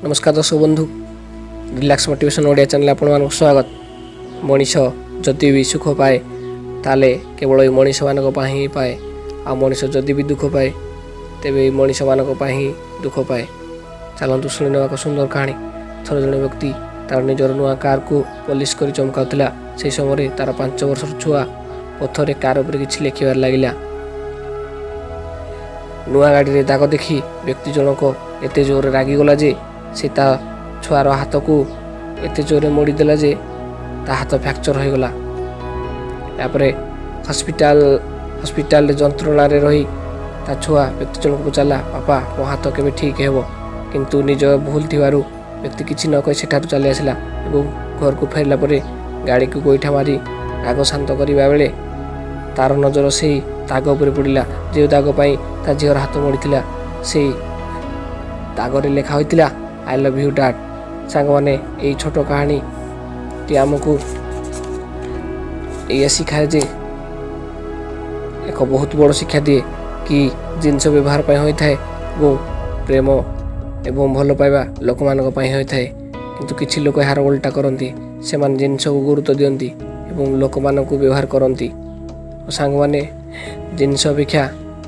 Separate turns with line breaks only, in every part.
ନମସ୍କାର ଦର୍ଶକ ବନ୍ଧୁ, ରିଲାକ୍ସ ମୋଟିଭେସନ୍ ଓଡ଼ିଆ ଚ୍ୟାନେଲ୍ ଆପଣମାନଙ୍କୁ ସ୍ୱାଗତ। ମଣିଷ ଯଦି ବି ସୁଖ ପାଏ, ତାହେଲେ କେବଳ ଏଇ ମଣିଷମାନଙ୍କ ପାଇଁ ହିଁ ପାଏ। ଆଉ ମଣିଷ ଯଦି ବି ଦୁଃଖ ପାଏ, ତେବେ ଏଇ ମଣିଷମାନଙ୍କ ପାଇଁ ହିଁ ଦୁଃଖ ପାଏ। ଚାଲନ୍ତୁ ଶୁଣିନେବା ଏକ ସୁନ୍ଦର କାହାଣୀ। ଥରେ ଜଣେ ବ୍ୟକ୍ତି ତାର ନିଜର ନୂଆ କାର୍କୁ ପଲିସ୍ କରି ଚମକାଉଥିଲା। ସେହି ସମୟରେ ତାର 5 ବର୍ଷର ଛୁଆ ପଥରରେ କାର୍ ଉପରେ କିଛି ଲେଖିବାରେ ଲାଗିଲା। ନୂଆ ଗାଡ଼ିରେ ଦାଗ ଦେଖି ବ୍ୟକ୍ତି ଜଣକ ଏତେ ଜୋରରେ ରାଗିଗଲା ଯେ ସେ ତା ଛୁଆର ହାତକୁ ଏତେ ଜୋରରେ ମୋଡ଼ିଦେଲା ଯେ ତା ହାତ ଫ୍ରାକ୍ଚର ହୋଇଗଲା। ତାପରେ ହସ୍ପିଟାଲରେ ଯନ୍ତ୍ରଣାରେ ରହି ତା ଛୁଆ ବ୍ୟକ୍ତି ଜଣକୁ ପଚାରିଲା, "ବାପା, ମୋ ହାତ କେବେ ଠିକ୍ ହେବ?" କିନ୍ତୁ ନିଜ ଭୁଲ ଥିବାରୁ ବ୍ୟକ୍ତି କିଛି ନ କହି ସେଠାରୁ ଚାଲି ଆସିଲା ଏବଂ ଘରକୁ ଫେରିଲା ପରେ ଗାଡ଼ିକୁ ଗୋଇଠା ମାରି ରାଗ ଶାନ୍ତ କରିବା ବେଳେ ତାର ନଜର ସେଇ ଦାଗ ଉପରେ ପଡ଼ିଲା, ଯେଉଁ ଦାଗ ପାଇଁ ତା ଝିଅର ହାତ ମୋଡ଼ିଥିଲା। ସେଇ ଦାଗରେ ଲେଖା ହୋଇଥିଲା, "I love you, Dad." ସାଙ୍ଗମାନେ, ଏଇ ଛୋଟ କାହାଣୀଟି ଆମକୁ ଏଇଆ ଶିଖାଏ ଯେ, ଏକ ବହୁତ ବଡ଼ ଶିକ୍ଷା ଦିଏ କି ଜିନିଷ ବ୍ୟବହାର ପାଇଁ ହୋଇଥାଏ ଏବଂ ପ୍ରେମ ଏବଂ ଭଲ ପାଇବା ଲୋକମାନଙ୍କ ପାଇଁ ହୋଇଥାଏ। କିନ୍ତୁ କିଛି ଲୋକ ଏହାର ଓଲଟା କରନ୍ତି। ସେମାନେ ଜିନିଷକୁ ଗୁରୁତ୍ୱ ଦିଅନ୍ତି ଏବଂ ଲୋକମାନଙ୍କୁ ବ୍ୟବହାର କରନ୍ତି। ଓ ସାଙ୍ଗମାନେ, ଜିନିଷ ଅପେକ୍ଷା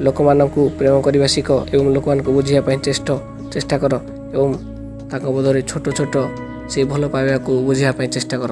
ଲୋକମାନଙ୍କୁ ପ୍ରେମ କରିବା ଶିଖ ଏବଂ ଲୋକମାନଙ୍କୁ ବୁଝିବା ପାଇଁ ଚେଷ୍ଟା କର ଏବଂ ତାଙ୍କ ବଦଳରେ ଛୋଟ ଛୋଟ ସେ ଭଲ ପାଇବାକୁ ବୁଝିବା ପାଇଁ ଚେଷ୍ଟା କର।